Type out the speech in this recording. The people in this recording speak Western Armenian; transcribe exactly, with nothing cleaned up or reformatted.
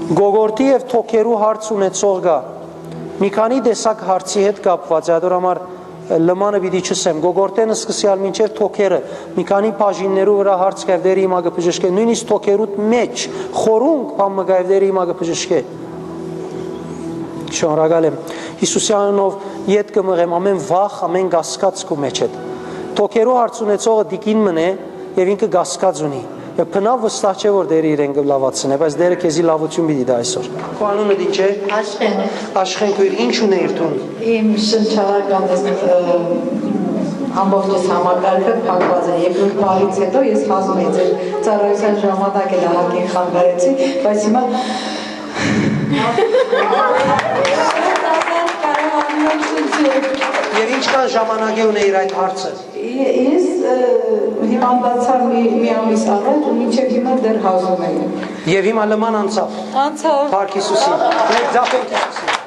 Կոկորտի եւ թոքերու հարց ունեցող կայ։ Մի քանի տեսակ հարցի հետ կապուած է, ատոր համար լմանը պիտի չըսեմ։ Կոկորտէն սկսեալ մինչեւ թոքերը, մի քանի բաժիններու վրայ հարց կայ, Տէրը հիմա կը բժշկէ, նոյնիսկ թոքերուդ մէջ խորունկ բան մը կայ, Տէրը հիմա կը բժշկէ։ Շնորհակալ եմ։ Յիսուսեանով ետ կը մղեմ ամէն վախ, ամէն կասկած քու մէջդ։ Թոքերու հարց ունեցողը տիկին մըն է եւ ինքը կասկած ունի։ Եւ բնաւ վստահ չէ, որ Տէրը իրեն կը լաւացնէ, բայց Տէրը քեզի լաւութիւն պիտի տայ այսօր։ Քու անունդ ի՞նչ է։ Աշխեն։ Աշխեն քույր, ի՞նչ ունեիր դուն։ Իմ շնչառական, ը, ամբողջս համակարգը փակուած է երկրորդ բառից հետո, ես հազում էի ձեր ծառայության ժամանակ էլ ահագին խանգարեցի, բայց հիմա Եվ ինչքան ժամանակ է ունեիր այդ հարցը։ Ես, ը, հիվանդացա մի, մի ամիս առաջ ու մինչեւ հիմա դեռ հազում եմ։ Եվ հիմա լման անցավ։ Անցավ։ Փառք Հիսուսին։ Մեր ձախ ենք Հիսուսին։